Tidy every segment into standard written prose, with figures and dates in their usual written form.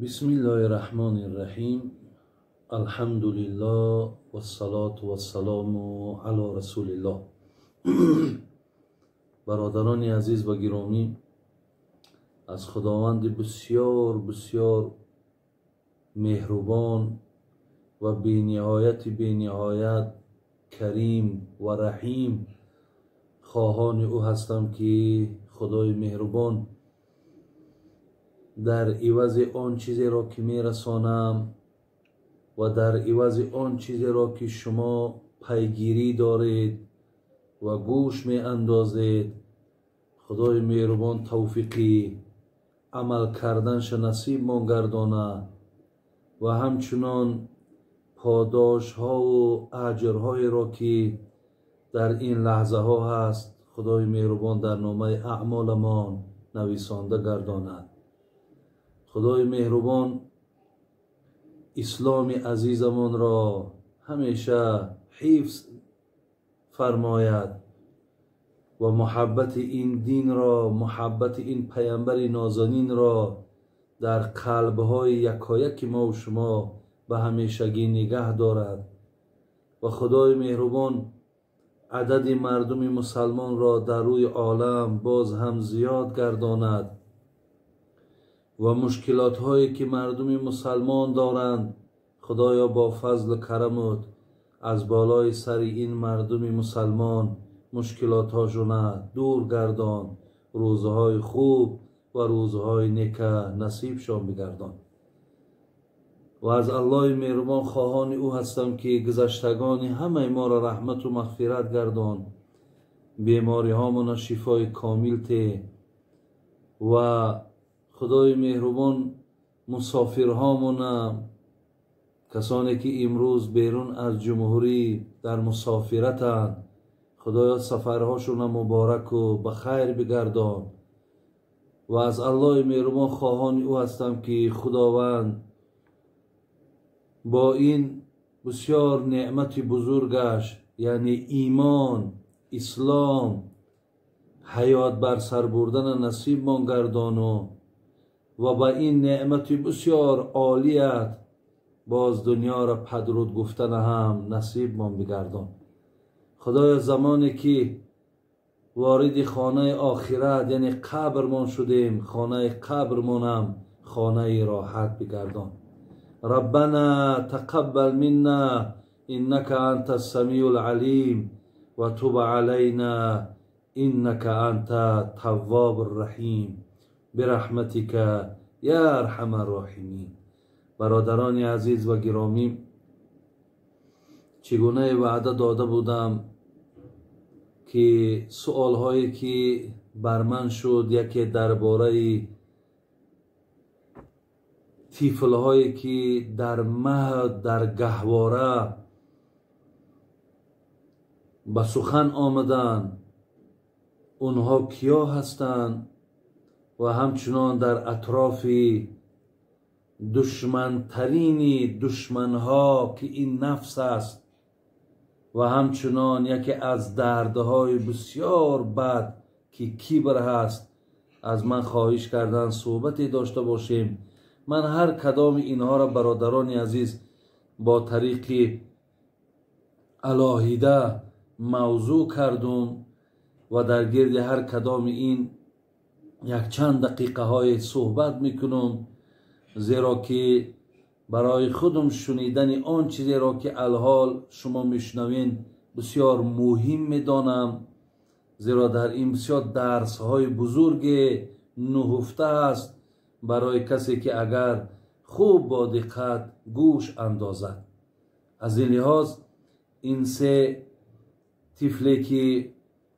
Бисмиллоҳи раҳмони раҳим. Алҳамдулиллоҳ вассалоту вассалому ало расулиллоҳ. Бародарони азиз ва гиромӣ, аз Худованди бисёр бисёр меҳрубон ва бениҳояти бениҳоят карим ва раҳим хоҳони ӯ ҳастам, ки Худои меҳрубон дар ивази он чизеро ки мерасонам ва дар ивази он чизеро ки шумо пайгирӣ доред ва гӯш меандозед, Худои меҳрубон тавфиқи амал карданша насибмон гардона ва ҳамчунон подошҳову аҷрҳоеро ки дар ин лаҳзаҳо ҳаст, Худои меҳрубон дар номаи аъмоламон нависонда гардонад. Худои меҳрубон исломи азизамонро ҳамеша ҳифз фармояд ва муҳаббати ин динро, муҳаббати ин паямбари нозанинро дар қалбҳои якояки мову шумо ба ҳамешагӣ нигаҳ дорад ва Худои меҳрубон адади мардуми мусалмонро дар рӯи олам боз ҳам зиёд гардонад ва мушкилотҳое ки мардуми мусалмон доранд, Худоё бо фазлу карамут аз болои сари ин мардуми мусалмон мушкилотҳошона дур гардон, рӯзҳои хуб ва рӯзҳои нека насибшон бигардон. Ва аз Аллоҳи меҳрубон хоҳони ӯ ҳастам, ки гузаштагони ҳамаи моро раҳмату мағфират гардон, бемориҳомона шифои комил те ва Худои меҳрубон мусофирҳомона, касоне ки имрӯз берун аз ҷумҳурӣ дар мусофиратанд, Худоё сафарҳошона мубораку ба хайр бигардон. Ва аз Аллоҳи меҳрубон хоҳони ӯ ҳастам, ки Худованд бо ин бисёр неъмати бузургаш, яъне имон, ислом, ҳаёт бар сар бурдана насибмон гардону ва ба ин неъмати бисёр олият боз дунёро падруд гуфтана ҳам насибмон бигардон. Худоё замоне ки вориди хонаи охират, яъне қабрмон шудем, хонаи қабрмонам хонаи роҳат бигардон. Раббана тақаббал минна иннака анта самиул алим ва туб алайна иннака анта таввобур раҳим бирахматика я арҳамар роҳимин. Бародарони азиз ва гиромӣ, чӣ гунае ваъда дода будам ки суолҳое ки бар ман шуд, яке дар бораи тифлҳое ки дар маҳд, дар гаҳвора ба сухан омаданд, онҳо киё ҳастанд ва ҳамчунон дар атрофи душмантарини душманҳо ки ин нафс аст ва ҳамчунон яке аз дардҳои бисёр бад ки кибр ҳаст, аз ман хоҳиш кардан суҳбате дошта бошем. Ман ҳар кадоми инҳоро, бародарони азиз, бо тариқи алоҳида мавзӯъ кардум ва дар гирди ҳар кадоми ин якчанд дақиқаҳое суҳбат мекунам, зеро ки барои худам шунидани он чизеро ки алҳол шумо мешунавед бисёр муҳим медонам, зеро дар ин бисёр дарсҳои бузурге нуҳуфта аст барои касе ки агар хуб бо диққат гӯш андозад. Аз ин лиҳоз ин се тифле ки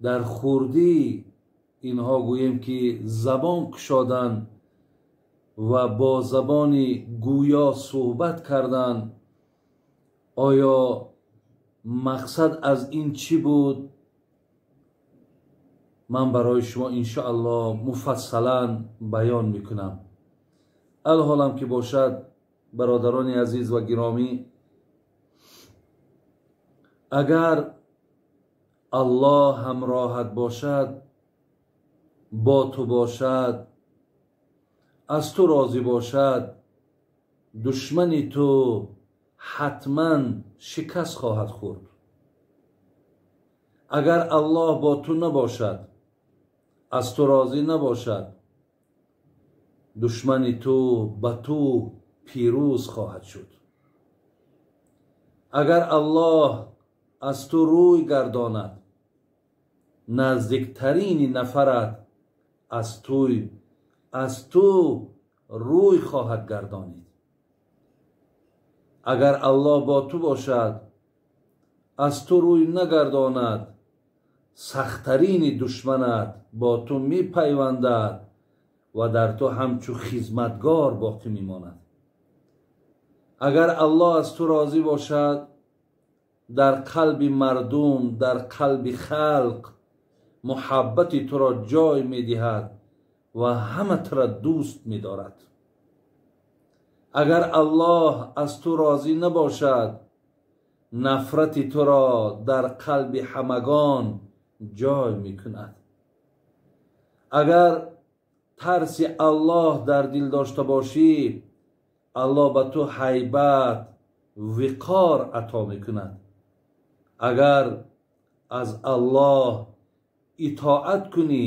дар хурдӣ инҳо гӯем ки забон кушоданд ва бо забони гӯё суҳбат карданд, оё мақсад аз ин чӣ буд? Ман барои шумо иншоаллоҳ муфассалан баён мекунам. Алҳолам ки бошад, бародарони азиз ва гиромӣ, агар Аллоҳ ҳамроҳат бошад, бо ту бошад, аз ту розӣ бошад, душмани ту ҳатман шикаст хоҳад хӯрд. Агар Аллоҳ бо ту набошад, аз ту розӣ набошад, душмани ту ба ту пирӯз хоҳад шуд. Агар Аллоҳ аз ту рӯй гардонад, наздиктарини нафарат аз ту рӯй хоҳад гардонид. Агар Аллоҳ бо ту бошад, аз ту рӯй нагардонад, сахттарини душманат бо ту мепайвандад ва дар ту ҳамчу хизматгор боқӣ мемонад. Агар Аллоҳ аз ту розӣ бошад, дар қалби мардум, дар қалби халқ муҳаббати туро ҷой медиҳад ва ҳама туро дӯст медорад. Агар Аллоҳ аз ту розӣ набошад, нафрати туро дар қалби ҳамагон ҷой мекунад. Агар тарси Аллоҳ дар дил дошта бошӣ, Аллоҳ ба ту ҳайбат, виқор ато мекунад. Агар аз Аллоҳ итоат кунӣ,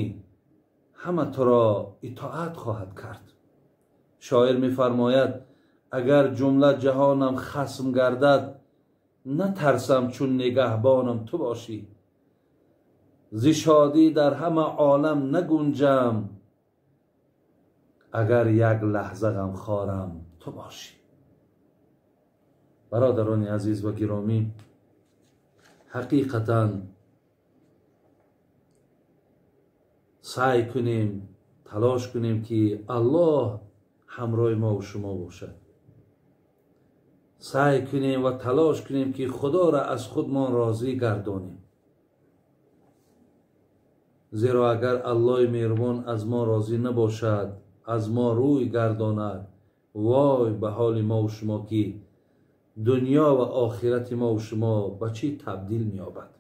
ҳама туро итоат хоҳад кард. Шоир мефармояд: агар ҷумла ҷаҳонам хасм гардад, натарсам чун нигаҳбонам ту бошӣ. Зи шодӣ дар ҳама олам нагунҷам, агар як лаҳза ғамхорам ту бошӣ. Бародарони азиз ва гиромӣ, ҳақиқатан саъй кунем, талош кунем ки Аллоҳ ҳамроҳи мо ва шумо бошад. Саъй кунем ва талош кунем ки Худоро аз худмон розӣ гардонем. Зеро агар Аллоҳи меҳрубон аз мо розӣ набошад, аз мо рӯй гардонад, вой ба ҳоли мо ва шумо ки дунё ва охирати мо ва шумо ба чӣ табдил меёбад.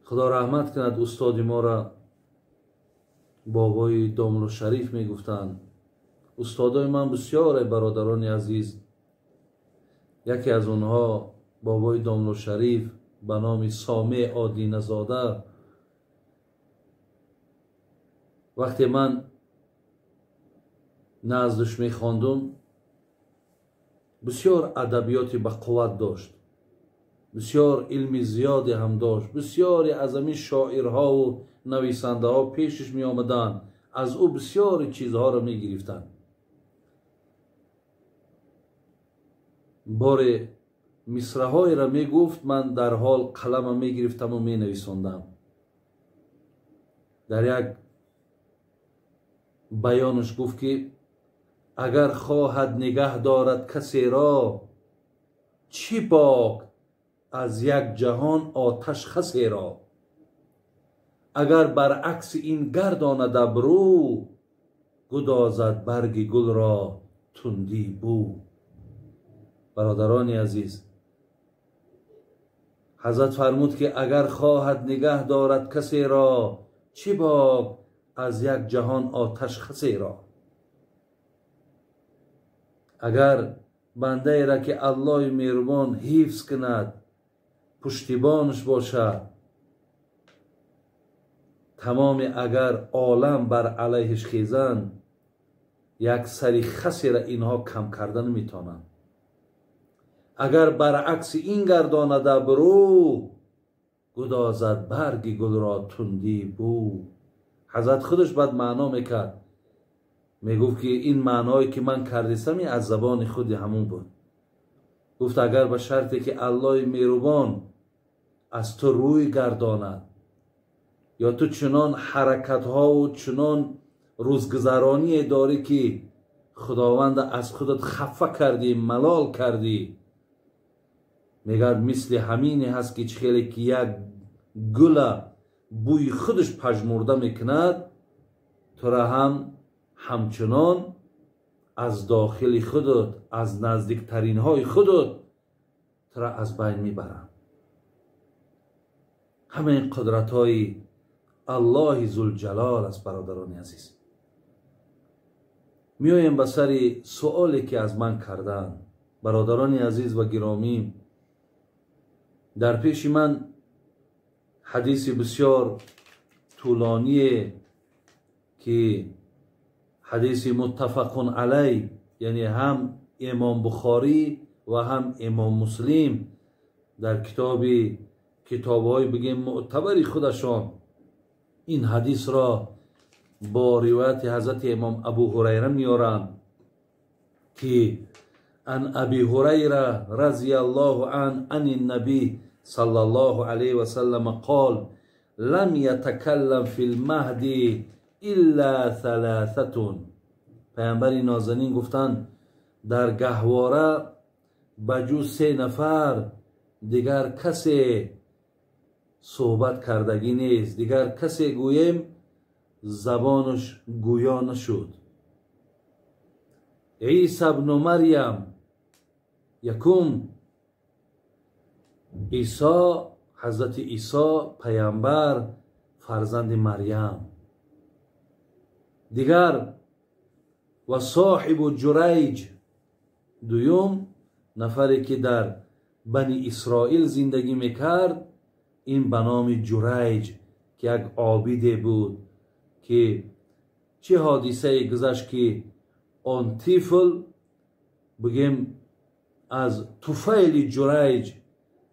Худо раҳмат кунад устоди моро, бобои Домулло Шариф мегуфтанд. Устодои ман бисёре, бародарони азиз. Яке аз онҳо бобои Домулло Шариф ба номи Сомеъ Одиназода. Вақте ман наздаш мехондум, бисёр адабиёти бақувват дошт, бисёр илми зиёде ҳам дошт, бисёре аз ҳамин шоирҳову нависандаҳо пешаш меомаданд, аз ӯ бисёри чизҳоро мегирифтанд. Боре мисраҳоеро мегуфт, ман дар ҳол қалама мегирифтаму менависондам. Дар як баёнаш гуфт ки агар хоҳад нигаҳ дорад касеро, чӣ бок аз як ҷаҳон оташ хасеро. Агар баръакси ин гардонад абрӯ, гудозад барги гулро тундӣ бӯ. Бародарони азиз, ҳазрат фармуд ки агар хоҳад нигаҳ дорад касеро, чӣ бок аз як ҷаҳон оташ хасеро. Агар бандаеро ки Аллоҳи меҳрубон ҳифз кунад, пуштибонаш бошад, тамоми агар олам бар алайҳиш хезанд, як сари хасеро инҳо кам карда наметавонанд. Агар баръакси ин гардонад абрӯ, гудозад барги гулро тундӣ бӯ. Ҳазрат худаш баъд маъно мекард, мегуфт ки ин маъное ки ман кардистам аз забони худи ҳамун буд. Гуфт агар ба шарте ки Аллоҳи меҳрубон аз ту рӯй гардонад, ё ту чунон ҳаракатҳову чунон рӯзгузароние дорӣ ки Худованда аз худат хафа кардӣ, малол кардӣ, мегӯяд мисли ҳамине ҳаст ки чӣ хеле ки як гула бӯи худаш пажмурда мекунад, тура ҳам ҳамчунон аз дохили худат, аз наздиктаринҳои худат тура аз байн мебаранд. Ҳама ин қудратҳои Аллоҳи Зулҷалол аст, бародарони азиз. Меоем ба сари суоле ки аз ман карданд. Бародарони азиз ва гиромӣ, дар пеши ман ҳадиси бисёр тӯлоние ки ҳадиси муттафақун алай, яъне ҳам имом Бухорӣ ва ҳам имом Муслим дар китобҳои бигем муътабари худашон ин ҳадисро бо ривояти ҳазрати имом Абу Ҳурайра меоранд ки ан Аби Ҳурайра разияллоҳу ан ани наби саллаллоҳу алайҳи васаллам қол лам ятакаллам фил маҳди илла саласатун. Паямбари нозанин гуфтанд дар гаҳвора ба ҷуз се нафар дигар касе суҳбат кардагӣ нест, дигар касе гӯем забонаш гӯё нашуд. Иса бну Марьям, якум Исо, ҳазрати Исо паямбар фарзанди Марьям. Дигар ва соҳибу Ҷурайҷ, дуюм нафаре ки дар Бани Исроил зиндагӣ мекард, ин ба номи Ҷурайҷ ки як обиде буд ки чӣ ҳодисае гузашт ки он тифл бигем аз туфайли Ҷурайҷ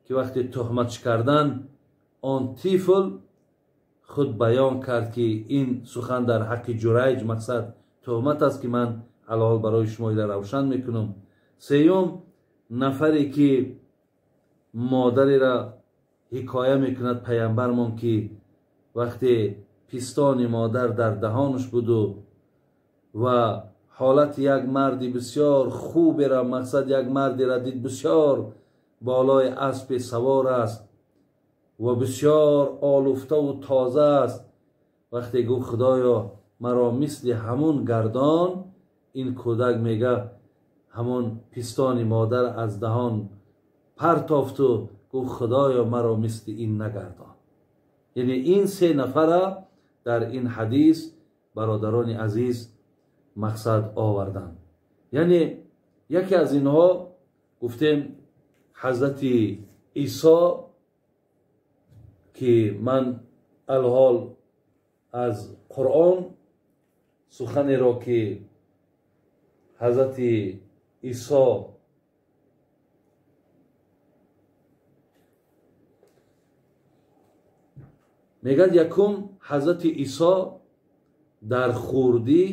ки вақте туҳматш кардан, он тифл худ баён кард ки ин сухан дар ҳаққи Ҷурайҷ мақсад туҳмат аст ки ман алҳол барои шумо ила равшан мекунам. Сеюм нафаре ки модареро ҳикоя мекунад паямбармон ки вақте пистони модар дар даҳонаш буду ва ҳолати як марди бисёр хуберо, мақсад як мардеро дид бисёр болои аспе савор аст ва бисёр олуфтаву тоза аст. Вақте гуфт худоё маро мисли ҳамун гардон, ин кӯдак мега ҳамон пистони модар аз даҳон партофту гуфт худоё маро мисли ин нагардон. Яъне ин се нафара дар ин ҳадис бародарони азиз мақсад оварданд. Яъне яке аз инҳо гуфтем ҳазрати Исо ки ман алҳол аз Қуръон суханеро ки ҳазрати Исо мегӯяд, якум ҳазрати Исо дар хурдӣ,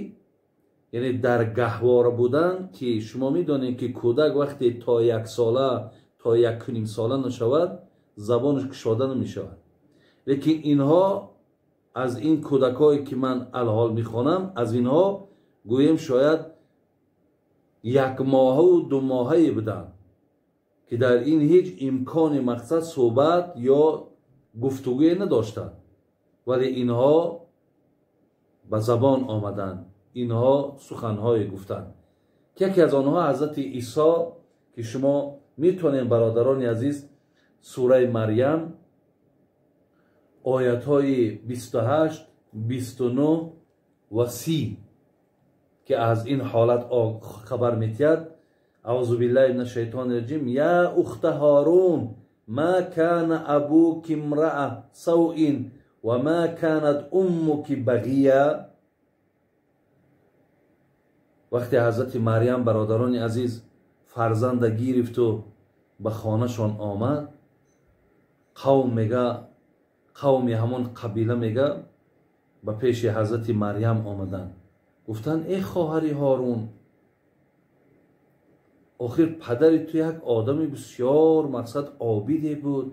яъне дар гаҳвора будан, ки шумо медонед ки кӯдак вақте то як сола то якуним сола нашавад забонаш кушода намешавад. Лекин инҳо аз ин кӯдакҳое ки ман алҳол мехонам, аз инҳо гӯем шояд як моҳаву ду моҳае буданд ки дар ин ҳеҷ имкони мақсад суҳбат ё гуфтугӯе надоштанд, вале инҳо ба забон омаданд, инҳо суханҳое гуфтанд ки яке аз онҳо ҳазрати Исо ки шумо метавонед бародарони азиз сураи Марьям оятҳои 28, 29 ва 30 ки аз ин ҳолат хабар метиҳад. Аузу биллаҳи мина шайтони раҷим. Я ухта Ҳорун ма кана абуки имраа савъин ва ма канат уммуки бағия. Вақте ҳазрати Марьям бародарони азиз фарзанда гирифту ба хонашон омад, қавм мега, қавми ҳамон қабила мега ба пеши ҳазрати Марьям омаданд, гуфтанд эй хоҳари Ҳорун, охир падари ту як одами бисёр мақсад обиде буд,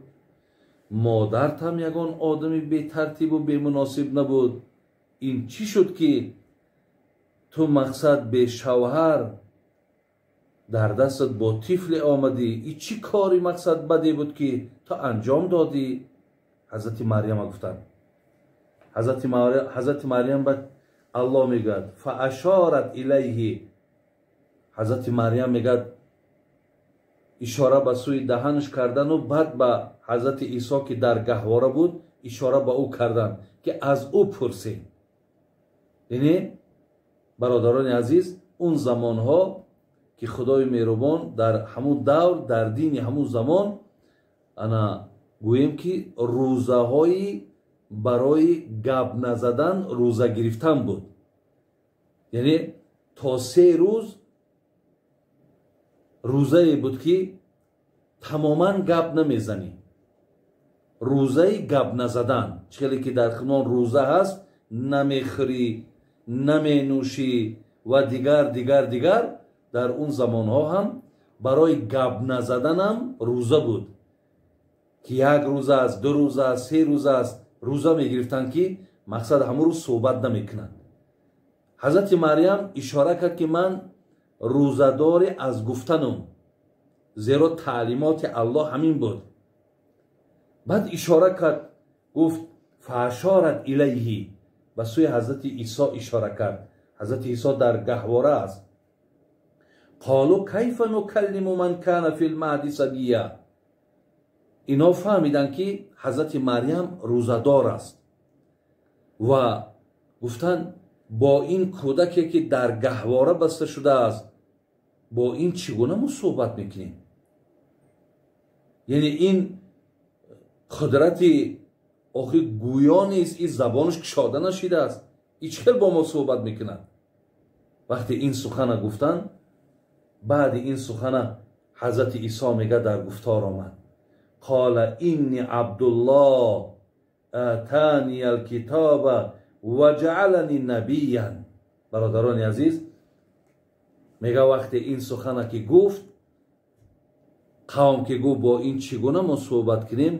модарт ҳам ягон одами бетартибу бемуносиб набуд, ин чӣ шуд ки ту мақсад бешавҳар дар дастат бо тифле омадӣ? И чӣ кори мақсад баде буд ки ту анҷом додӣ? Ҳазрати Марьяма гуфтанд. Ҳазрати Марьям ба Аллоҳ мегӯяд фаашорат илайҳи. Ҳазрати Марьям мегӯяд ишора ба сӯи даҳанаш кардану баъд ба ҳазрати Исо ки дар гаҳвора буд ишора ба ӯ кардан ки аз ӯ пурсем. Яъне бародарони азиз, Он замонҳо ки Худои меҳрубон дар ҳамун давр, дар дини ҳамун замон, ана гӯем ки рӯзаҳои барои гап назадан рӯза гирифтан буд. Яъне то 3 рӯз рӯзае буд ки тамоман гап намезанӣ. Рӯзаи гап назадан, чӣ хеле ки дар худмон рӯза ҳаст, намехӯрӣ, наменӯшӣ ва дигар дигар дигар, дар он замонҳо ҳам барои гап назаданам рӯза буд ки 1 рӯз аст, 2 рӯз аст, 3 рӯз аст рӯза мегирифтанд ки мақсад ҳамон рӯз суҳбат намекунанд. Ҳазрати Марьям ишора кард ки ман рӯзадори аз гуфтанум, зеро таълимоти Аллоҳ ҳамин буд. Баъд ишора кард, гуфт фаашорат илайҳи, ба сӯи Ҳазрати Исо ишора кард. Ҳазрати Исо дар гаҳвора аст. Қолу кайфа нукаллиму ман кана фил маҳди сабия. Ино фаҳмиданд ки Ҳазрати Марьям рӯзадор аст ва гуфтанд бо ин кӯдаке ки дар гаҳвора баста шудааст, бо ин чӣ гуна мо суҳбат мекунем? Яъне ин қудрати охи гӯё нест, ин забонаш кушода нашидааст, ин чӣ хел бо мо суҳбат мекунад? Вақте ин сухана гуфтанд, баъди ин сухана Ҳазрати Исо мега дар гуфтор омад: қола инни Абдуллоҳ атания алкитоба ва ҷаалани набиян. Бародарони азиз, мега вақте ин сухана ки гуфт, қавм ки гуфт бо ин чӣ гуна мо суҳбат кунем,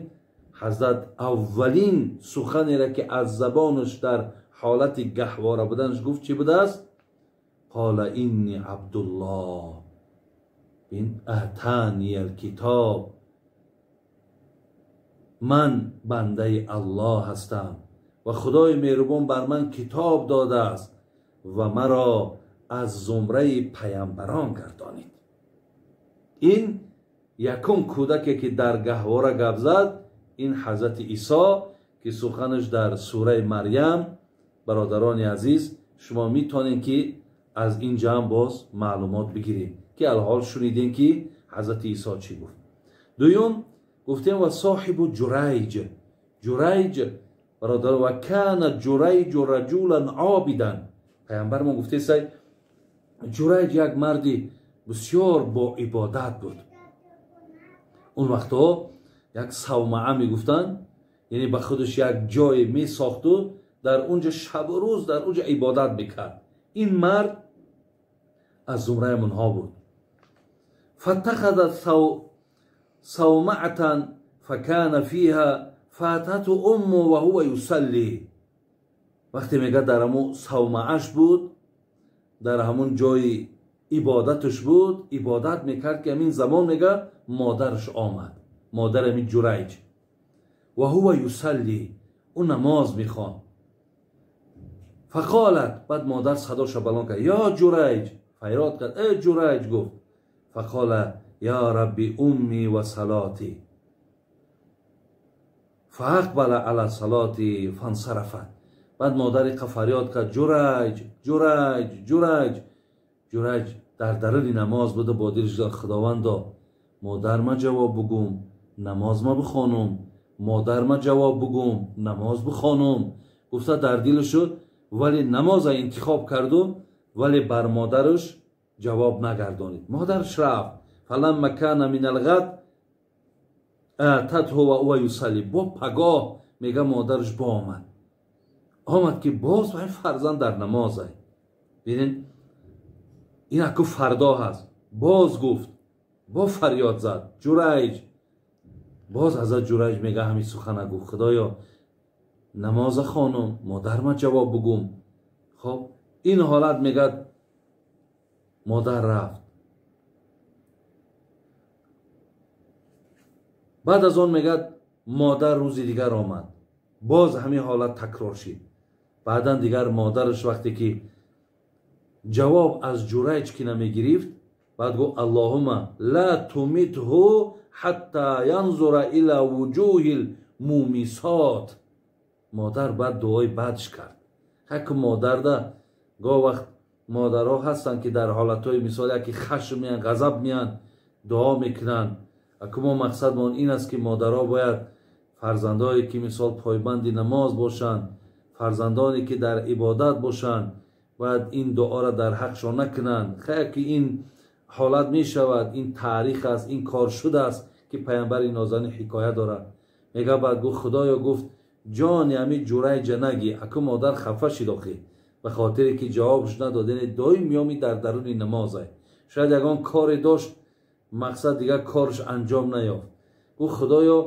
ҳазрат аввалин суханеро ки аз забонаш дар ҳолати гаҳвора буданаш гуфт чӣ будааст? Қола инни Абдуллоҳ ин атания алкитоб, ман бандаи Аллоҳ ҳастам ва Худои меҳрубон бар ман китоб додааст ва маро аз зумраи паямбарон гардонид. Ин якум кӯдаке ки дар гаҳвора гап зад, ин Ҳазрати Исо ки суханаш дар сураи Марьям. Бародарони азиз, шумо метавонед ки аз ин ҷамъ боз маълумот бигиред ки алҳол шунидем ки Ҳазрати Исо чӣ гуфт. Дуюм гуфтем ва соҳибу Ҷурайҷ. Ҷурайҷ бародар, ва кана Ҷурайҷу раҷулан обидан. Паямбармон гуфтесай Ҷурайҷ як марди бисёр бо ибодат буд. Он вақтҳо як савмаа мегуфтанд, яъне ба худаш як ҷое месохту дар унҷа шабу рӯз дар унҷа ибодат мекард. Ин мард аз зумраи мунҳо буд. Фаттахаза савмаатан факана фиҳа фаатату умму ва ҳува юсалли. Вақте мега дар ҳамун савмааш буд, дар ҳамун ҷои ибодаташ буд, ибодат мекард ки ҳамин замон мега модараш омад, модари ҳамин Ҷурайҷ. Ва ҳува юсалли, ӯ намоз мехонд. Фақолат, баъд модар садоша баланд кард, ё Ҷурайҷ, файрод кард, э Ҷурайҷ гуфт. Фақола я рабби умми ва салоти. Фаақбала ала салоти фансарафат. Баъд модари фарёд кард, Ҷурайҷ, Ҷурайҷ, Ҷурайҷ. Ҷурайҷ дар даруни намоз буда, бо дилаш гуфт, Худовандо, модар ма ҷавоб бугум, намоз ма бихонум, модар ма ҷавоб бугум, намоз бихонум. Гуфта дар дилаш шуд, вале намоза интихоб карду, вале бар модараш ҷавоб нагардонид. Модараш рафт. Фаламма кана мин алғад ататҳу ва ҳува юсалли. Бо пагоҳ мега модараш бо омад. Омад ки боз ин фарзанд дар намозай. Бинед, ин аку фардо ҳаст. Боз гуфт, бо фарёд зад, Ҷурайҷ. Боз ҳазрат Ҷурайҷ мега ҳамин сухана гуфт, Худоё, намоза хонум, модар ма ҷавоб бугум. Хоб, ин ҳолат мегад модар рафт. Баъд аз он мегад модар рӯзи дигар омад, боз ҳамин ҳолат такрор шид. Баъдан дигар модараш вақте ки ҷавоб аз Ҷурайҷ ки намегирифт, баъд гуфт Аллоҳумма ла тумитҳу ҳатта янзура ила вуҷуҳил мумисот. Модар баъд дуои бадш кард. Ҳаку модарда гоҳ вақт модарҳо ҳастанд, ки дар ҳолатҳои мисол яке хашм меянд, ғазаб меянд, дуо мекунанд. Аку мо мақсадмон ин аст, ки модарҳо бояд фарзандое ки мисол пойбанди намоз бошанд, фарзандоне ки дар ибодат бошанд, бояд ин дуоро дар ҳақшон накунанд. Хайр ки ин ҳолат мешавад, ин таърих аст, ин кор шудааст, ки паямбари нозанин ҳикоя дорад. Мега баъд гуфт худоё, гуфт ҷони ҳами Ҷурайҷа наги. Аку модар хафа шид охи, ба хотире ки ҷавобш надод, яъне доим меомид дар даруни намозай. Шояд ягон коре дошт, мақсад дигар корш анҷом наёфт. Гуфт худоё,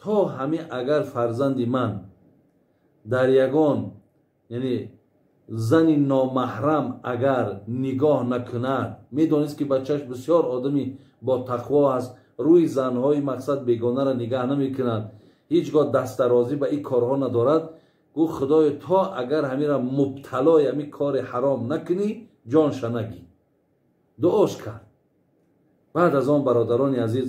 то ҳами агар фарзанди ман дар ягон, яъне зани номаҳрам агар нигоҳ накунад, медонист ки бачаш бисёр одами бо тақво аст, рӯи занҳои мақсад бегонаро нигаҳ намекунад, ҳеҷ гоҳ дастдарозӣ ба ин корҳо надорад. Гуфт худоё, то агар ҳамира мубталои ҳами кори ҳаром накунӣ, ҷонша нагӣ. Дуош кард. Баъд аз он бародарони азиз,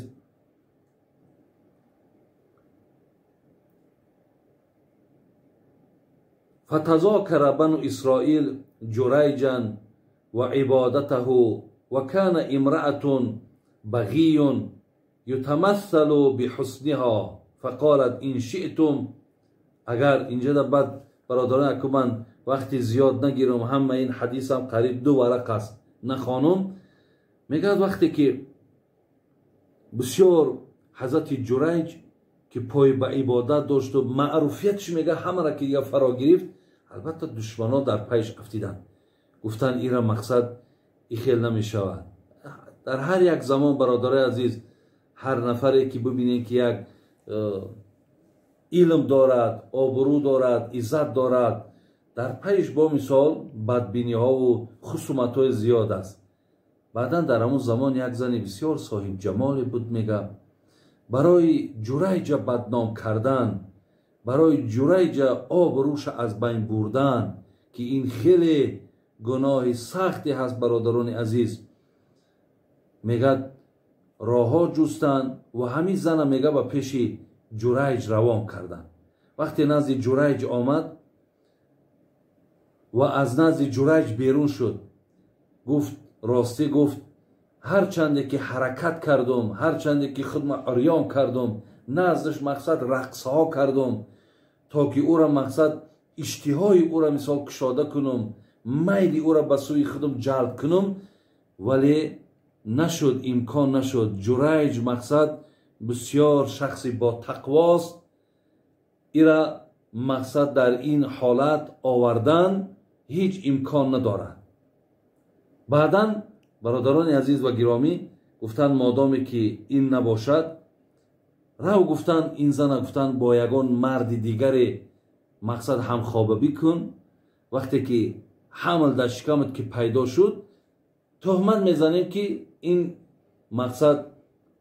фатазокара бану Исроил Ҷурайҷан ва ибодатаҳу ва кана имраатун бағиюн ютамассалу биҳусниҳо фақолат ин шиътум. Агар инҷода баъд бародарон, аку ман вақти зиёд нагирам, ҳама ин ҳадисам қариб 2 варақ аст, нахонум. Мегӯяд вақте ки бисёр ҳазрати Ҷурайҷ ки пой ба ибодат дошту маъруфиятш мега ҳамаро ки дига фаро гирифт, албатта душманон дар пайш афтиданд, гуфтанд ира мақсад и хел намешавад. Дар ҳар як замон бародарои азиз, ҳар нафаре ки бибинем ки як илм дорад, обрӯ дорад, иззат дорад, дар пайш бо мисол бадбиниҳову хусуматҳои зиёд аст. Баъдан дар ҳамон замон як зани бисёр соҳибҷамоле буд, мега барои Ҷурайҷа бадном кардан, барои Ҷурайҷа обрӯша аз байн бурдан, ки ин хеле гуноҳи сахте ҳаст бародарони азиз, мегӯяд роҳҳо ҷустанд ва ҳамин зана мега ба пеши Ҷурайҷ равон карданд. Вақте назди Ҷурайҷ омад ва аз назди Ҷурайҷ берун шуд, гуфт ростӣ, гуфт ҳарчанде ки ҳаракат кардум, ҳарчанде ки худма урён кардум, наздаш мақсад рақсҳо кардум, то ки ӯра мақсад иштиҳои ӯра мисол кушода кунум, майли ӯра ба сӯи худум ҷалб кунум, вале нашуд, имкон нашуд. Ҷурайҷ мақсад бисёр шахси бо тақвост, ира мақсад дар ин ҳолат овардан ҳеҷ имкон надорад. Баъдан бародарони азиз ва гиромӣ гуфтанд модоме ки ин набошад, рав гуфтанд ин зана гуфтанд бо ягон марди дигаре мақсад ҳамхоба бикун, вақте ки ҳамл дар шикамат ки пайдо шуд, тӯҳмат мезанем ки ин мақсад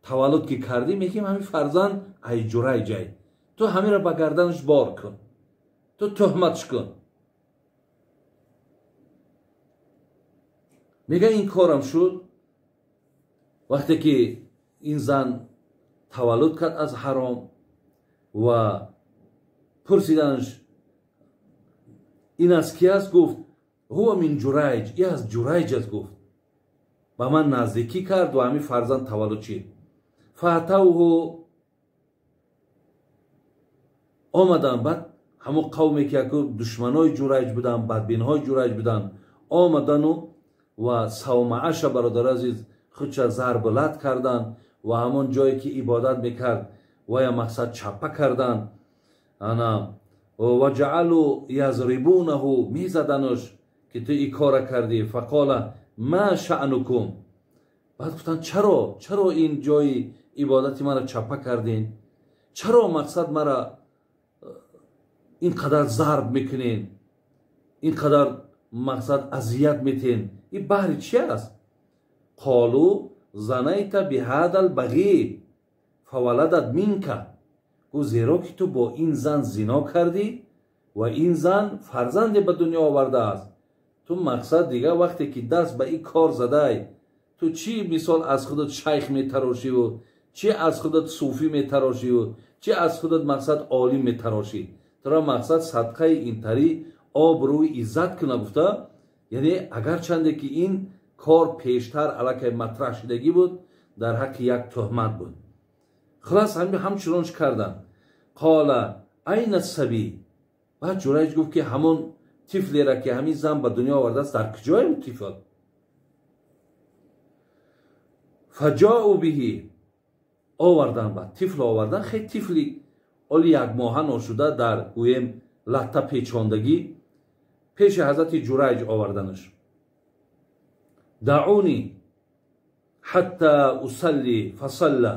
таваллуд ки кардӣ, мегӯем ҳамин фарзанд ай Ҷурайҷай, ту ҳаминро ба гарданаш бор кун, ту тӯҳматш кун. Мега ин корам шуд. Вақте ки ин зан таваллуд кард аз ҳаром ва пурсиданаш ин аз ки аст, гуфт ҳува мин Ҷурайҷ, и аз Ҷурайҷ аст. Гуфт ба ман наздикӣ кард ва ҳамин фарзанд таваллуд шид. Фаатавҳу, омаданд баъд ҳамон қавме ки яку душманои Ҷурайҷ буданд, бадбинҳои Ҷурайҷ буданд, омадану ва савмааша бародари азиз худша зарбу лат карданд ва ҳамон ҷое ки ибодат мекард вая мақсад чаппа карданд. Ана ва ҷаалу язрибунаҳу, мезаданаш ки ту ин кора кардӣ. Фақола ма шаънукум, баъд гуфтанд чаро, чаро ин ҷои ибодати маро чаппа кардин, чаро мақсад мара ин қадар зарб мекунен, ин қадар мақсад азият метен, ин баҳри чи аст? Қолу занайта биҳадал бағӣ фаваладат минка, гуфт зеро ки ту бо ин зан зино кардӣ ва ин зан фарзанде ба дунё овардааст. Ту мақсад дигар вақте ки даст ба ин кор задай, ту чӣ мисол аз худат шайх метарошиву, чӣ аз худат суфӣ метарошиву, чӣ аз худат мақсад олим метарошӣ, туро мақсад садқаи интарӣ обрӯи иззат куна гуфта Яъне агарчанде ки ин кор пештар аллакай матраҳ шудагӣ буд, дар ҳаққи як туҳмат буд. Хулас ҳамчунонш карданд. Қола айна саби, баъд Ҷурайҷ гуфт ки ҳамон тифлера ки ҳамин зан ба дунё овардааст, дар куҷое он тифл? Фаҷоу биҳи, овардан, баъд тифл овардан. Хе тифли оли якмоҳа ношуда дар гӯем латта печондагӣ пеши ҳазрати Ҷурайҷ оварданаш. Даъуни ҳатта усалли фасалла,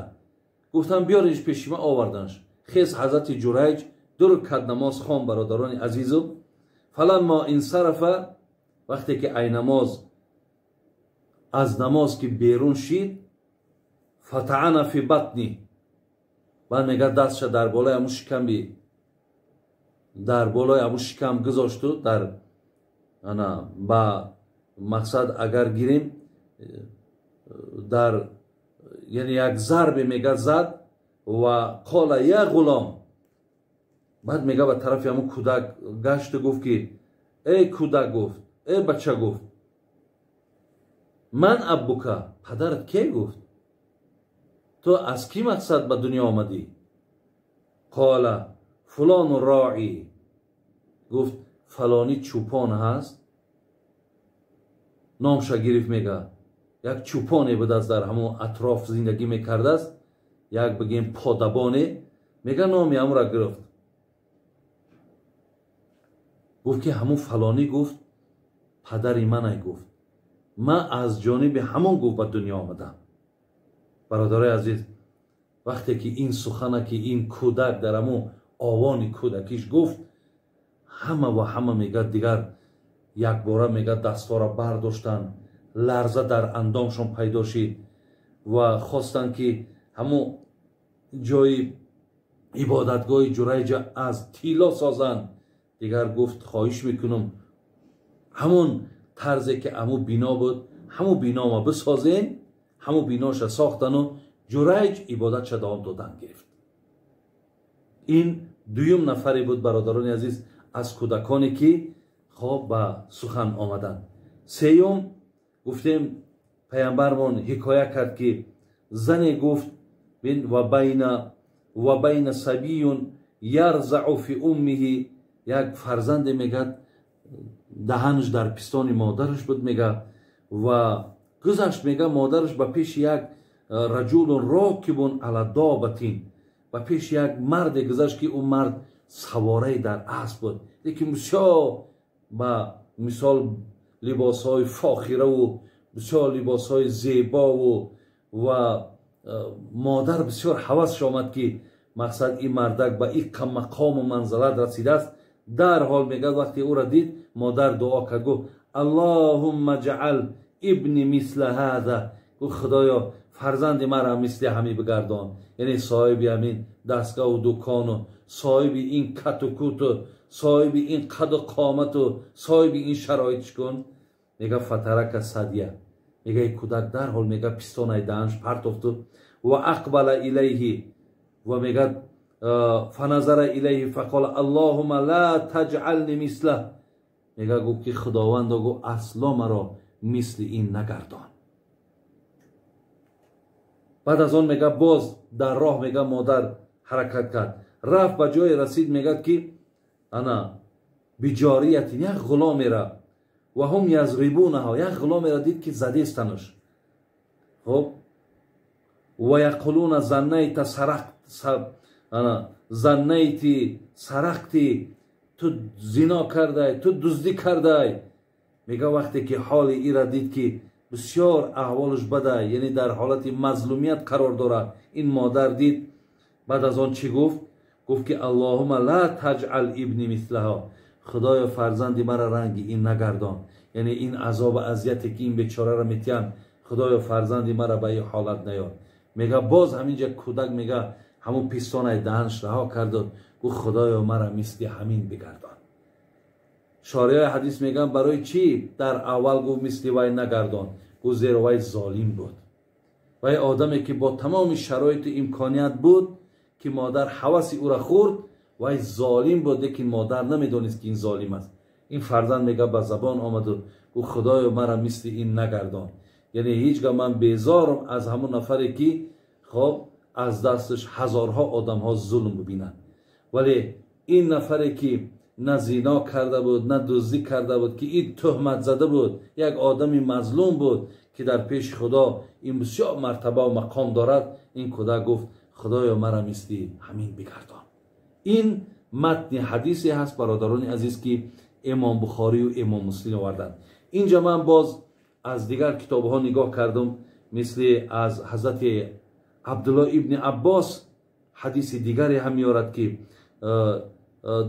гуфтан биёринш пеши ман, оварданаш. Хез ҳазрати Ҷурайҷ ду рукат намоз хон, бародарони азизу. Фаламмо инсарафа, вақте ки ай намоз аз намоз ки берун шид, фатаана фи батни, баъд мега дастша дар болои ҳамун шикамби дар болои ҳамун шикам гузошту дар ана ба мақсад агар гирем дар яъне як зарбе мега зад ва қола я ғулом, баъд мега ба тарафи ҳамун кӯдак гашту гуфт ки эй кӯдак, гуфт эй бача, гуфт ман аббука, падарат ке? Гуфт ту аз кӣ мақсад ба дунё омадӣ? Қола фулону роӣ, гуфт фалонӣ чӯпон ҳаст, номша гирифт. Мега як чӯпоне будааст дар ҳамон атроф зиндагӣ мекардааст, як бигем подабоне, мега номи ҳамонро гирифт. Гуфт ки ҳамон фалонӣ, гуфт падари манай, гуфт ман аз ҷониби ҳамон, гуфт ба дунё омадам. Бародарои азиз, вақте ки ин сухана ки ин кӯдак дар ҳамон овони кӯдакиш гуфт, ҳама ва ҳама мега дигар якбора мега дастҳоро бардоштанд, ларза дар андомшон пайдо шид ва хостанд ки ҳамон ҷои ибодатгоҳи Ҷурайҷа аз тилло созанд. Дигар гуфт хоҳиш мекунам ҳамон тарзе ки ҳамун бино буд, ҳамун бинома бисозен. Ҳамун биноша сохтану Ҷурайҷ ибодатша давом додан гирифт. Ин дуюм нафаре буд, бародарони азиз, аз кӯдаконе ки хоб ба сухан омаданд. Сеюм гуфтем паямбармон ҳикоя кард ки зане гуфт ва байна сабиюн ярзау фи уммиҳи, як фарзанде мегӯяд даҳанаш дар пистони модараш буд, мега ва гузашт, мега модараш ба пеши як раҷулун рокибун ала добатин, ба пеши як марде гузашт ки ӯ мард савораи дар асп буд, лекин бисёр ба мисол либосҳои фохираву бисёр либосҳои зебову ва модар бисёр ҳавасш омад ки мақсад ин мардак ба ин мақому манзалат расидааст. Дарҳол мегӯяд вақте ӯро дид, модар дуо кард, гуфт аллоҳумма ҷаал ибни мисла ҳаза, гуфт худоё фарзанди маро мисли ҳамин бигардон, яъне соҳиби ҳамин дастгоҳу дукону соҳиби ин кату куту соҳиби ин қаду қомату соҳиби ин шароитш кун. Мега фатарака садия, мега ин кӯдак дарҳол мега пистонаи даҳанш партофту ва ақбала илайҳи ва мега фаназара илайҳи фақола аллоҳума ла таҷални мисла, мега гуфт ки худовандо, гуфт асло маро мисли ин нагардон. Баъд аз он мега боз дар роҳ мега модар ҳаракат кард, рафт ба ҷое расид, мегӯяд ки ана биҷориятин, як ғуломера ва ҳум язрибунаҳо, як ғуломера дид ки задестанаш. Хоб ва яқулуна заннайта сарақт, ана заннайти сарақти, ту зино кардай, ту дуздӣ кардай. Мега вақте ки ҳоли ира дид ки бисёр аҳволаш бадай, яъне дар ҳолати мазлумият қарор дорад, ин модар дид. Баъд аз он чӣ гуфт? Гуфт ки аллоҳума ла таҷал ибни мислаҳо, худоё фарзанди мара ранги ин нагардон, яъне ин азобу азияте ки ин бечораро метиҳанд, худоё фарзанди мара ба ин ҳолат наёр. Мега боз ҳаминҷа кӯдак мега ҳамун пистонаи даҳанш раҳо карду гуфт худоё мара мисли ҳамин бигардон. Шориҳои ҳадис мегӯянд барои чӣ дар аввал гуфт мисли вай нагардон? Гуфт зеро вай золим буд, вай одаме ки бо тамоми шароиту имконият буд ки модар ҳаваси ӯра хӯрд, вай золим буд, лекин модар намедонист ки ин золим аст. Ин фарзанд мега ба забон омаду Гуфт худоё мара мисли ин нагардон. Яъне ҳеҷ гоҳ ман безорам аз ҳамон нафаре ки хоб аз дасташ ҳазорҳо одамҳо зулм бибинанд. Вале ин нафаре ки на зино карда буд, на дуздӣ карда буд, ки ин туҳмат зада буд, як одами мазлум буд ки дар пеши худо ин бисёр мартаба ва мақом дорад, ин кӯдак гуфт худоё мара мисли ҳамин бигардон. Ин матни ҳадисе ҳаст бародарони азиз ки имом Бухорию имом Муслим оварданд. Инҷа ман боз аз дигар китобҳо нигоҳ кардам, мисли аз ҳазрати Абдулло ибни Аббос ҳадиси дигаре ҳам меорад ки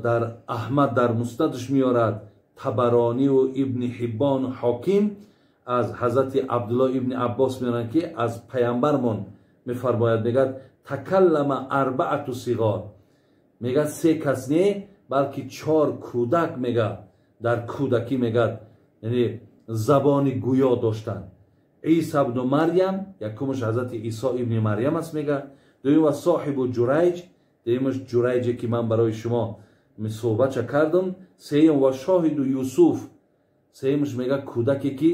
дар Аҳмад дар Муснадаш меорад, Табаронию ибни Ҳиббону Ҳоким аз ҳазрати Абдулло ибни Аббос меоранд ки аз паямбармон мефармояд, мегӯяд такаллама арбаату сиғор, мегӯяд се кас не, балки чор кӯдак мегӯяд дар кӯдакӣ мегӯяд, яъне забони гӯё доштанд. Исо ибну Марьям, якумаш ҳазрати Исо ибни Марьям аст мегӯяд, дуюм ва соҳибу Ҷурайҷ, дуюмаш Ҷурайҷе ки ман барои шумо суҳбатша кардам, сеюм ва шоҳиду Юсуф, сеюмаш мегӯяд кӯдаке ки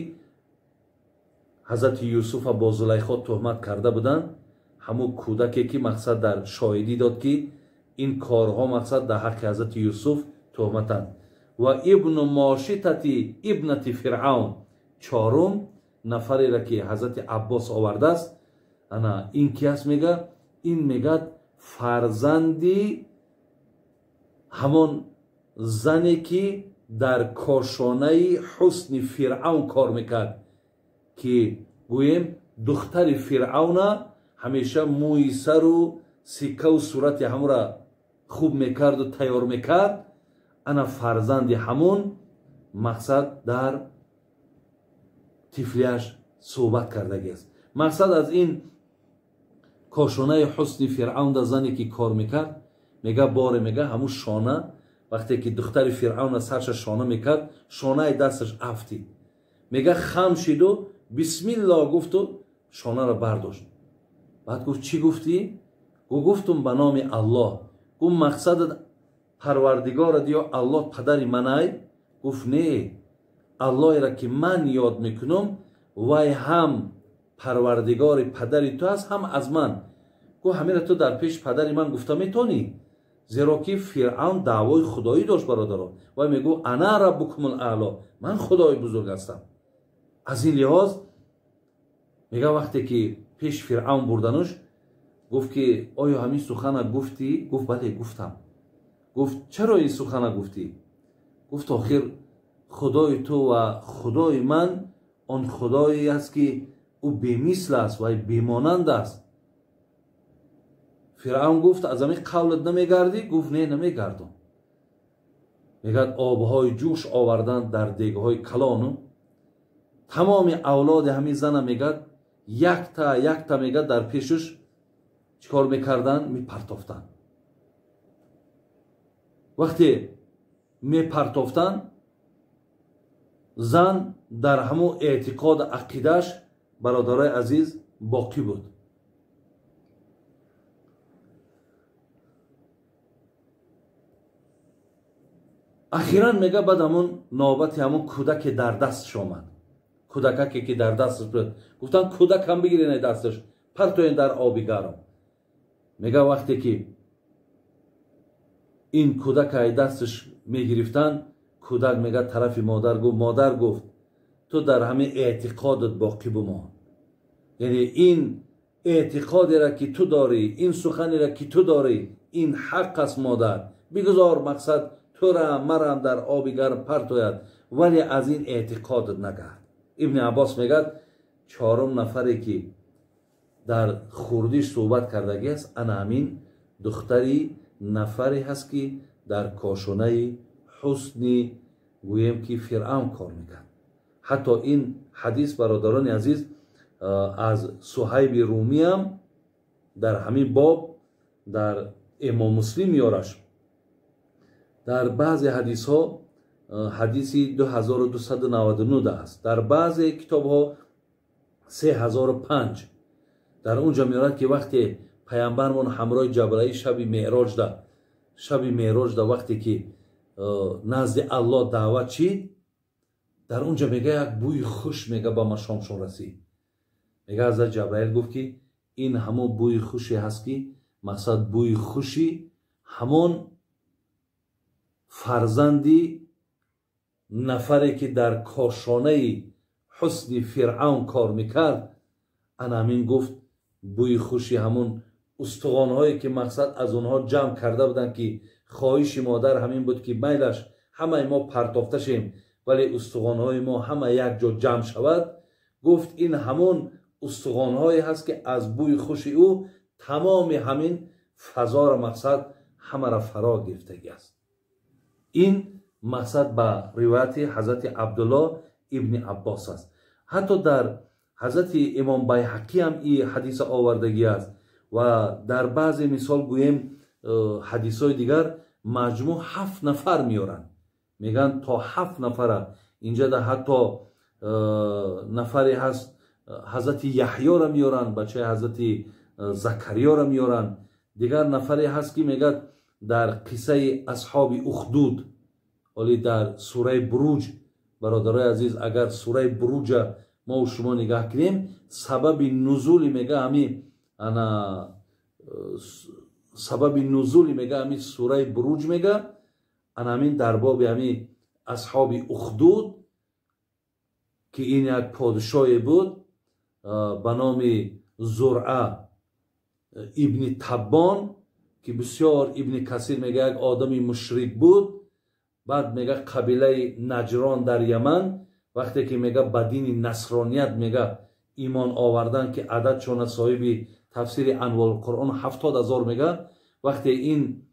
ҳазрати Юсуфа бо Зулайхо туҳмат карда буданд, ҳамун кӯдаке ки мақсад дар шоҳидӣ дод ки ин корҳо мақсад дар ҳаққи ҳазрати Юсуф туҳматанд. Ва ибну Мошитати ибнати Фиръавн, чорум нафареро ки ҳазрати Аббос овардааст, ана ин ки аст мега, ин мегӯяд фарзанди ҳамон зане ки дар кошонаи ҳусни Фиръавн кор мекард, ки гӯем духтари Фиръавна ҳамеша мӯи сару сиккаву сурати ҳамонро хуб мекарду тайёр мекард. Ана фарзанди ҳамон мақсад дар тифлияш суҳбат кардагиаст. Мақсад аз ин кошонаи ҳусни Фиръавн да зане ки кор мекард, мега боре мега ҳамун шона вақте ки духтари Фиръавна сарша шона мекард, шонаи дасташ афтид. Мега хам шиду бисмилло гуфту шонаро бардошт. Баъд гуфт чӣ гуфтӣ? Гу гуфтум ба номи Аллоҳ. Гуфт мақсадат парвардигорат ё Аллоҳ падари манай? Гуфт не, Аллоҳеро ки ман ёд мекунам, вай ҳам парвардигори падари ту аст, ҳам аз ман. Гуфт ҳаминро ту дар пеши падари ман гуфта метонӣ? Зеро ки Фиръавн даъвои худоӣ дошт бародаро. Вай мегӯ ана раббукумул аъло, ман худои бузург ҳастам. Аз ин лиҳоз мега вақте ки пеш Фиръавн бурдануш, гуфт ки оё ҳамин сухана гуфтӣ? Гуфт бале гуфтам. Гуфт чаро ин сухана гуфтӣ? Гуфт охир худои ту ва худои ман он худое аст ки ӯ бемисл аст ва бемонанд аст. Фиръавн гуфт аз ҳамин қавлат намегардӣ? Гуфт не, намегардам. Мегӯяд обҳои ҷӯш овардан дар дегҳои калону тамоми авлоди ҳамин зана мегӯяд якта якта мегӯяд дар пешаш чӣ кор мекарданд? Мепартофтанд. Вақте мепартофтанд, зан дар ҳамон эътиқоду ақидааш бародарои азиз боқӣ буд. Ахиран мега баъд ҳамон навбати ҳамон кӯдаке дар дасташ омад, кӯдакаке ки дар дасташ буд, гуфтанд кӯдакам бигирен дасташ, партоен дар оби гарм. Мега вақте ки ин кӯдака ай дасташ мегирифтанд, кӯдак мега тарафи модар гуфт, модар гуфт ту дар ҳамин эътиқодат боқӣ бимон. Яъне ин эътиқодеро ки ту дорӣ, ин суханеро ки ту дорӣ, ин ҳақ аст модар. Бигузор мақсад тура марам дар оби гарм партояд, вале аз ин эътиқодат нагард. Ибни Аббос мегӯяд чорум нафаре ки дар хурдиш суҳбат кардагиаст, ана ҳамин духтари нафаре ҳаст ки дар кошонаи ҳусни гӯем ки Фиръавн кор мекард. Ҳатто ин ҳадис бародарони азиз аз Суҳайби Румиам дар ҳамин боб дар имом Муслим меораш. Дар баъзе ҳадисҳо ҳадиси 2299 аст, дар баъзе китобҳо 3005. Дар он ҷо меорад ки вақте паямбармон ҳамроҳи Ҷабраил шаби меъроҷ да вақте ки назди Аллоҳ даъват шид, Дар унҷа мега як бӯи хуш мега ба машомшон расид. Мега ҳазрат Ҷабраил гуфт, ки ин ҳамон бӯи хуше ҳаст, ки мақсад бӯи хуши ҳамон фарзанди нафаре, ки дар кошонаи ҳусни Фиръавн кор мекард. Ана ҳамин, гуфт, бӯи хуши ҳамон устухонҳое, ки мақсад аз онҳо ҷамъ карда буданд, ки хоҳиши модар ҳамин буд, ки майлаш ҳамаи мо партофта шем, вале устухонҳои мо ҳама як ҷо ҷамъ шавад. Гуфт, ин ҳамон устухонҳое ҳаст, ки аз бӯи хуши ӯ тамоми ҳамин фазоро мақсад ҳамаро фаро гирифтагӣ аст. Ин мақсад ба ривояти ҳазрати Абдулло ибни Аббос аст. Ҳатто дар ҳазрати имом Байҳақӣ ҳам ин ҳадиса овардагӣ аст ва дар баъзе, мисол гӯем, ҳадисҳои дигар маҷмӯъ ҳафт нафар меоранд, мегӯянд, то ҳафт нафара. Инҷа ҳатто нафаре ҳаст, ҳазрати Яҳёро меоранд, бачаи ҳазрати Закариёро меоранд. Дигар нафаре ҳаст, ки мегӯяд, дар қиссаи асҳоби ухдуд, оли дар сураи Буруҷ. Бародарои азиз, агар сураи Буруҷа мо шумо нигаҳ кунем, сабаби нузули мега ҳами ана сабаби нузули мега ҳами сураи Буруҷ мега ана ҳамин дар боби ҳами асҳоби ухдуд, ки ин як подшоҳе буд ба номи Зуръа ибни Таббон, ки бисёр, Ибни Касир мега, як одами мушрик буд. Баъд мега қабилаи Наҷрон дар Яман вақте ки мега ба дини насроният мега имон овардан, ки ададшона соҳиби тафсири Анворулқуръон 70 000 мега, вақте ин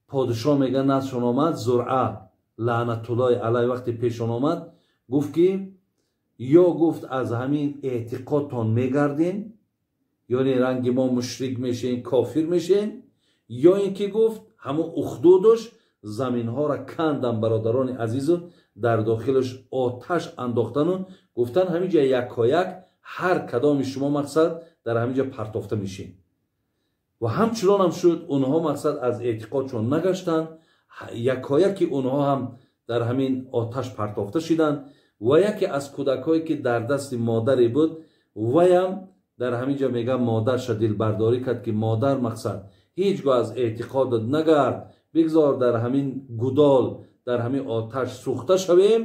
подшоҳ мега наздшон омад, Зуръа лаънатуллоҳи алай, вақте пешон омад, гуфт, ки ё, гуфт, аз ҳамин эътиқодтон мегарден, ёне ранги мо мушрик мешен, кофир мешен, ё ин ки, гуфт, ҳамун ухдудуш заминҳоро кандан, бародарони азизу, дар дохилаш оташ андохтану гуфтан, ҳамин ҷа якояк ҳар кадоми шумо мақсад дар ҳамин ҷа партофта мешин. Ва ҳамчунонам шуд, онҳо мақсад аз эътиқодшон нагаштанд, якояки онҳо ҳам дар ҳамин оташ партофта шиданд ва яке аз кӯдакҳое, ки дар дасти модаре буд, ваям дар ҳамин ҷа мега модарша дилбардорӣ кард, ки модар, мақсад ҳеҷ гоҳ аз эътиқодат нагард, бигзор дар ҳамин гудол, дар ҳамин оташ сӯхта шавем,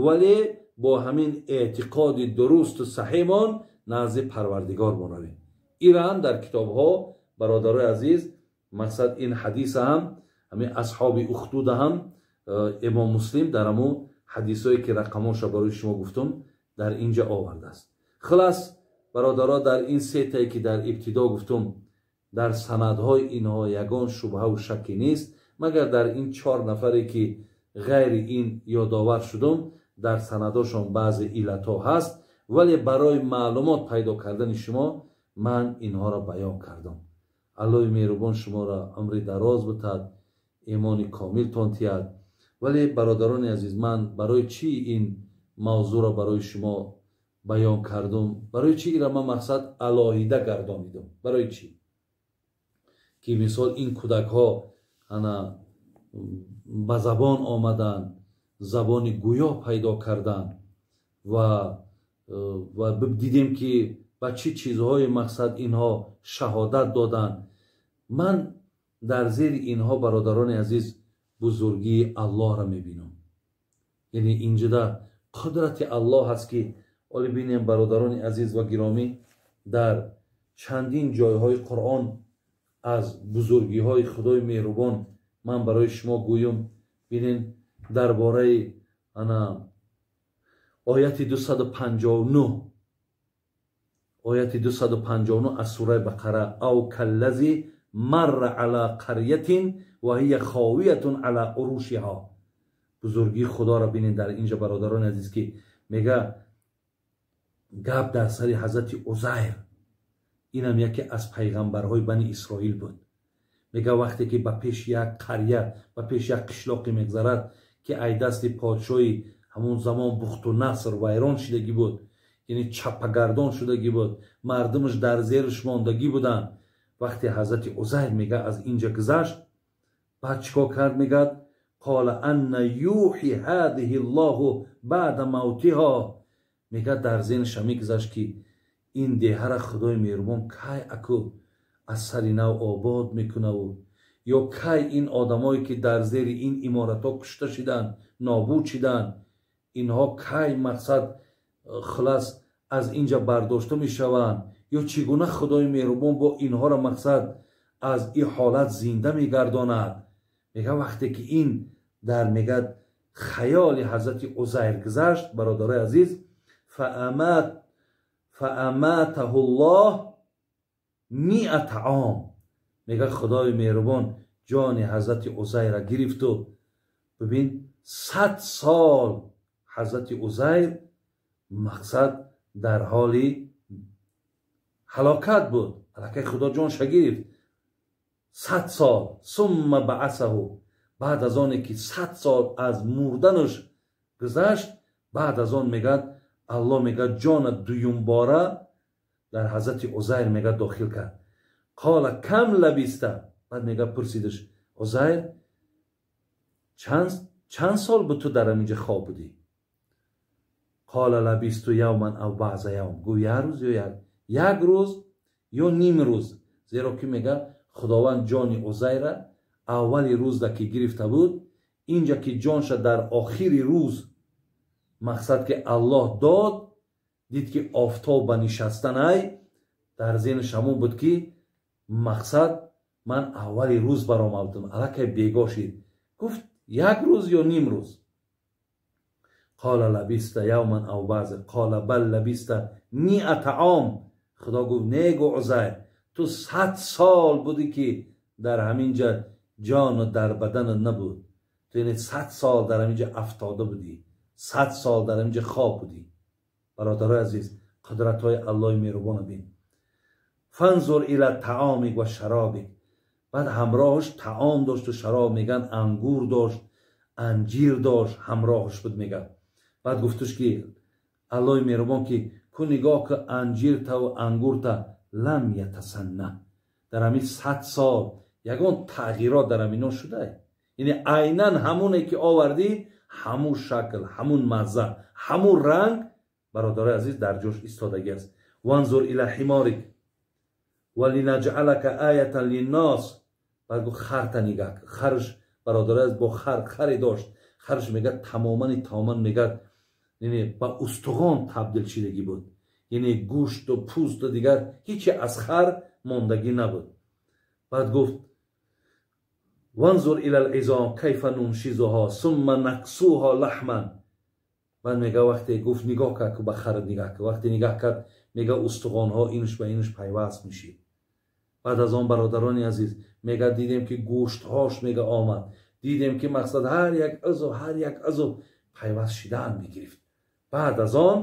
вале бо ҳамин эътиқоди дурусту саҳимон назди Парвардигор моравем. Ира ҳам дар китобҳо, бародарои азиз, мақсад ин ҳадиса ҳам, ҳамин асҳоби ухдуда ҳам имом Муслим дар ҳамун ҳадисое, ки рақамоша барои шумо гуфтум, дар инҷа овардааст. Хулас, бародаро, дар ин сетае, ки дар ибтидо гуфтум, дар санадҳои инҳо ягон шубҳаву шакке нест, магар дар ин чор нафаре, ки ғайри ин ёдовар шудум, дар санадошон баъзе иллатҳо ҳаст, вале барои маълумот пайдо кардани шумо ман инҳоро баён кардам. Аллоҳи меҳрубон шуморо умри дароз бутад, имони комилтон тиҳад. Вале, бародарони азиз, ман барои чӣ ин мавзӯъро барои шумо баён кардум? Барои чӣ ира ман мақсад алоҳида гардонидум? Барои чӣ ки, мисол, ин кӯдакҳо ана ба забон омаданд, забони гӯё пайдо карданд ва дидем, ки ба чӣ чизҳои мақсад инҳо шаҳодат доданд? Ман дар зери инҳо, бародарони азиз, бузургии Аллоҳро мебинам. Яъне инҷода қудрати Аллоҳ ҳаст, ки оли бинем, бародарони азиз ва гиромӣ, дар чандин ҷойҳои Қуръон аз бузургиҳои Худои меҳрубон ман барои шумо гӯём. Бинен, дар бораи ана ояти 259, ояти 259 аз сураи Бақара: أو كالذي مر على قرية وهي خاوية على عروشها. Бузургии Худоро бинед дар инҷа, бародарони азиз, ки мега гап дар сари ҳазрати Узайр, инам яке аз пайғамбарҳои Бани Исроил буд. Мега вақте ки ба пеши як қаря, ба пеши як қишлоқе мегзарад, ки ай дасти подшоҳи ҳамон замон Бухту Наср вайрон шудагӣ буд, яъне чаппагардон шудагӣ буд, мардумаш дар зериш мондагӣ буданд. Вақте ҳазрати Узайр мега аз инҷа гузашт, баъд чӣ кор кард? Мегӯяд, Қол анна юҳи ҳадиҳи Аллоҳу баъда мавтиҳо. Мегӯяд, дар зеҳнаш мегузашт, ки ин деҳара Худои меҳрубон кай аку аз сари нав обод мекунаву ё кай ин одамое, ки дар зери ин иморатҳо кушта шиданд, нобуд шиданд, инҳо кай мақсад хулас аз инҷа бардошта мешаванд, ё чӣ гуна Худои меҳрубон бо инҳоро мақсад аз ин ҳолат зинда мегардонад. Мега, вақте ки ин дар, мегӯяд, хаёли ҳазрати Узайр гузашт, бародарои азиз, фааматаҳу Ллоҳ миата ом. Мега, Худои меҳрубон ҷони ҳазрати Узайра гирифту, бибин, 100 сол ҳазрати Узайр мақсад дар ҳоли ҳалокат буд. Аллакай Худо ҷонша гирифт, 100 сол. Сумма баасаҳу. Баъд аз оне ки 100 сол аз мурданаш гузашт, баъд аз он, мегӯяд, Аллоҳ, мегӯяд, ҷона дуюмбора дар ҳазрати Узайр, мегӯяд, дохил кард. Қола кам лабиста. Баъд, мега, пурсидаш: «Узайр, чанд сол буд ту дар ҳаминҷа хоб будӣ?» Қола лабисту явман ав баъза явм. Гӯ, як рӯз ё як рӯз ё ним рӯз. Зеро ки, мега, Худованд ҷони Узайра аввали рӯзда ки гирифта буд, инҷа ки ҷонша дар охири рӯз мақсад ки Аллоҳ дод, дид, ки офтоб ба нишастанай, дар зеҳнаш ҳамон буд, ки мақсад ман аввали рӯз баромадам, аллакай бегоҳ шид. Гуфт, як рӯз ё ним рӯз. Қола лабиста явман ав баъза. Қола бал лабиста миата ом. Худо гуфт: «Не, гу, Узайр, ту 100 сол будӣ, ки дар ҳамин ҷа ҷону дар баданат набуд. Ту яъне 100 сол дар ҳамин ҷа афтода будӣ, 100 сол дар ҳамин ҷа хоб будӣ». Бародарои азиз, қудратҳои Аллоҳи меҳрубона бин. Фанзур ила таомик ва шаробик. Баъд ҳамроҳаш таом дошту шароб, меган, ангур дошт, анҷир дошт, ҳамроҳаш буд, меган. Баъд гуфтуш, ки Аллоҳи меҳрубон, ки ку нигоҳ ку анҷиртаву ангурта, лам ятасанна. Дар ҳамин 100 сол ягон тағйирот дар ҳамино шуда? Яъне айнан ҳамоне ки овардӣ, ҳамун шакл, ҳамун мазза, ҳамун ранг, бародарои азиз, дар ҷош истодагӣ аст. Ванзур ила ҳиморик ва линаҷъалака аятан линнос. Баъд гуфт, харта нигаҳ. Харш, бародарои азиз, бо хар, харе дошт. Харш, мегӯяд, тамомани тамоман, мегӯяд, яъне ба устухон табдил шидагӣ буд, яъне гӯшту пӯсту дигар ҳичи аз хар мондагӣ набуд. Баъд гуфт: ванзур ила лизом кайфа нуншизуҳо сумма наксуҳо лаҳман. Баъд, мега, вақте гуфт, нигоҳ кард, ба хар нигаҳ кард, вақте нигаҳ кард, мега, устухонҳо инш ба инш пайваст мешид. Баъд аз он, бародарони азиз, мега, дидем, ки гӯштҳош, мега, омад, дидем, ки мақсад ҳар як узв, ҳар як узв пайваст шидан мегирифт. Баъд аз он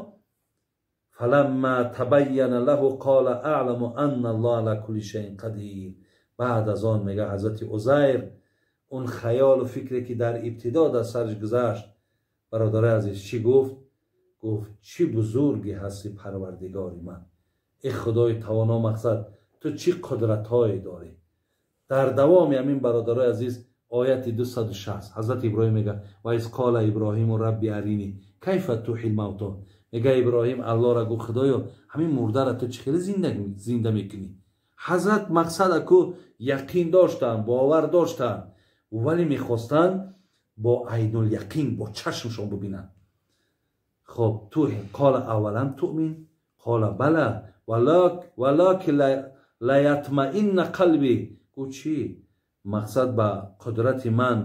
фаламма табайяна лаҳу қола аъламу анна Аллоҳа ала кулли шайин қадир. Баъд аз он, мега, ҳазрати Узайр он хаёлу фикре, ки дар ибтидо дар сараш гузашт, бародарои азиз, чӣ гуфт? Гуфт: «Чӣ бузурге ҳасти, Парвардигори ман, э Худои тавоно, мақсад ту чӣ қудратҳое дорӣ». Дар давоми ҳамин, бародарои азиз, ояти 260 ҳазрати Иброҳим мега: ва из қола Иброҳиму рабби арини кайфа туҳил мавто. Мега, Иброҳим Аллоҳра гуфт: «Худоё, ҳамин мурдара ту чӣ хеле зинда мекунӣ?» Ҳазрат мақсад аку яқин доштанд, бовар доштанд, вале мехостанд бо айнуляқин, бо чашмшон бубинанд. Хоб, ту қола аввалам туъмин, қола бала валакин лиятмаинна қалби. Гуфт: «Чӣ мақсад, ба қудрати ман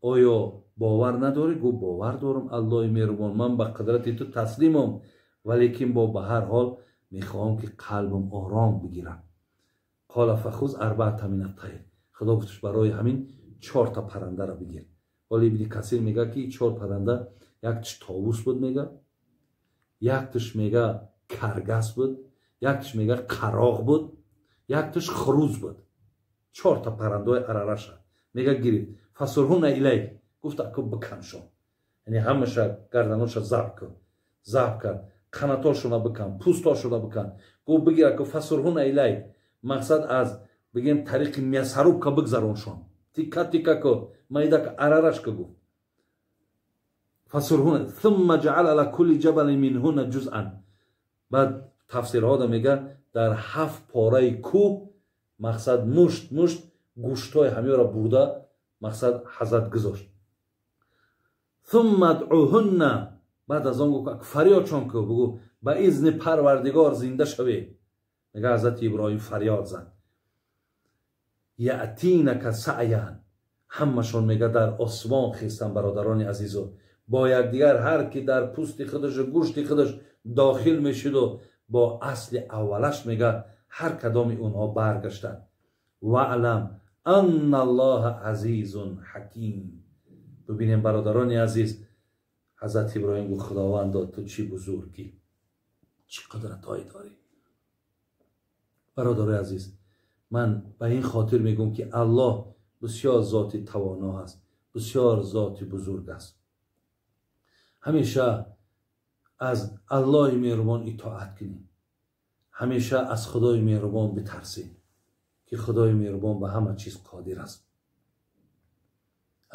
оё бовар надорӣ?» Гуфт: «Бовар дорам, Аллоҳи меҳрубон, ман ба қудрати ту таслимам, валекин бо ба ҳар ҳол мехоҳам, ки қалбам ором бигирам». Қола фахуз арбаата мин аттайр. Худо гуфтш: «Барои ҳамин чорта паррандаро бигир». Ҳоли Ибни Касир мега, ки чор парранда: яктиш товус буд, мега, яктиш, мега, каргас буд, яктиш, мега, қароғ буд, яктиш хурӯз буд. Чорта паррандаҳои арараша, мега, гирифт. Фасурҳуна илайк. Гуфт: «Аку биканшон, яъне ҳамаша гарданоша заб кун». Заб кард, қанатошона бикан, пӯстошона бикан. Гуфт: «Бигир аку». Фасурҳуна илайк, мақсад аз бигем тариқи мясорубка бигзароншон. Тика тика ку, майда арараш ку, гуфт. فصرهن ثم جعل على كل جبل منهن جزءا. Баъд тафсирҳо мега, дар ҳафт пораи кӯҳ, мақсад, мушт мушт гӯштҳои ҳамеро бурда, мақсад, ҳазрат гузошт. ثم ادعهن. Баъд аз он гуфт, фарёдшон ку, бугӯ, ба изни Парвардигор зинда шавед. Мега, ҳазрати Иброҳим фарёд зад. يأتينك سعيا. Ҳамашон, мега, дар осмон хестан, бародарони азизу, бо якдигар ҳар ки дар пӯсти худашу гӯшти худаш дохил мешуду, бо асли аввалаш, мега, ҳар кадоми онҳо баргаштанд. واعلم أن الله عزيز حكيم. Бибинем, бародарони азиз, ҳазрати Иброҳим гуфт: «Худовандо, ту чӣ бузургӣ, чӣ қудратҳое дорӣ!» Бародарои азиз, ман ба ин хотир мегӯм, ки Аллоҳ бисёр зоти тавоно аст, бисёр зоти бузург аст. Ҳамеша аз Аллоҳи меҳрубон итоат кунем, ҳамеша аз Худои меҳрубон битарсем, ки Худои меҳрубон ба ҳама чиз қодир аст.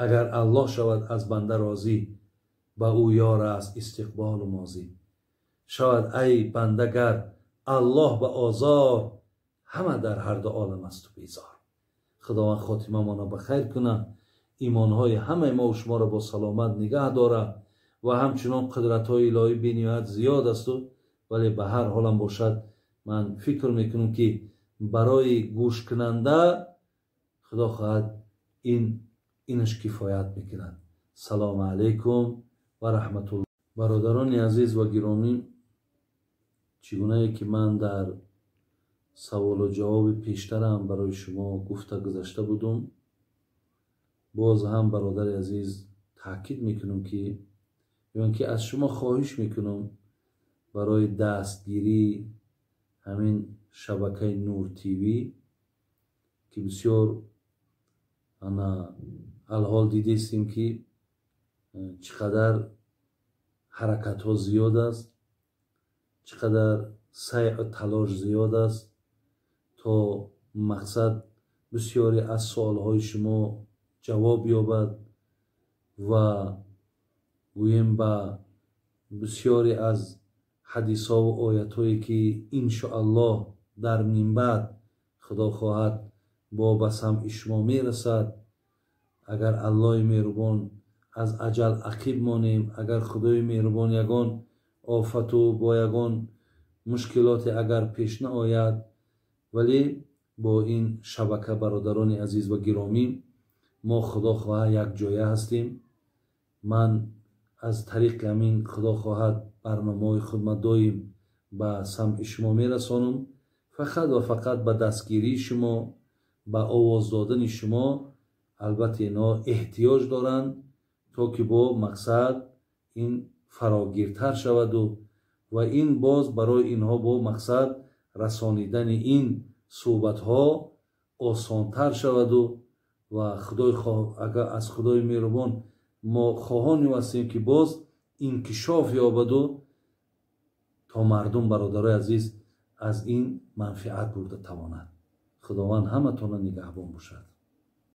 Агар Аллоҳ шавад аз банда розӣ, ба ӯ ёр аст истиқболу мозӣ. Шавад, ай бандагар, Аллоҳ ба озор, ҳама дар ҳарду олам аз ту безор. Худованд хотимамонро ба хайр кунад, имонҳои ҳамаи мо шуморо бо саломат нигаҳ дорад. Ва ҳамчунон қудратҳои илоҳӣ бениҳоят зиёд асту, вале ба ҳар ҳолам бошад, ман фикр мекунам, ки барои гӯшкунанда, худо хоҳад, ин инаш кифоят мекунад. Салому алайкум ва раҳматулло. Бародарони азиз ва гиромӣ, чӣ гунае ки ман дар саволу ҷавоби пештарам барои шумо гуфта гузашта будум, боз ҳам, бародари азиз, таъкид мекунам, ки ё ки аз шумо хоҳиш мекунам, барои дастгирии ҳамин шабакаи Нур ТВ, ки бисёр ана алҳол дидестем, ки чӣ қадар ҳаракатҳо зиёд аст, чӣ қадар сайъу талош зиёд аст, то, мақсад, бисёре аз суолҳои шумо ҷавоб ёбад ва гӯем, ба бисёре аз ҳадисҳову оятҳое, ки иншоаллоҳ дар минбаъд, худо хоҳад, бо ба самъи шумо мерасад, агар Аллоҳи меҳрубон аз аҷал ақиб монем, агар Худои меҳрубон ягон офату бо ягон мушкилоте агар пеш наояд, вале бо ин шабака, бародарони азиз ва гиромӣ, мо, худо хоҳад, якҷоя ҳастем. Ман аз тариқи ҳамин, худо хоҳад, барномаҳои худма доим ба самъи шумо мерасонам. Фақат ва фақат ба дастгирии шумо, ба овоз додани шумо, албатта, инҳо эҳтиёҷ доранд, то ки бо мақсад ин фарогиртар шаваду ва ин боз барои инҳо бо мақсад расонидани ин суҳбатҳо осонтар шаваду. Ва худои агар аз Худои меҳрубон мо хоҳони ҳастем, ки боз инкишоф ёбаду то мардум, бародарои азиз, аз ин манфиат бурда тавонад. Худованд ҳаматонро нигаҳбон бошад.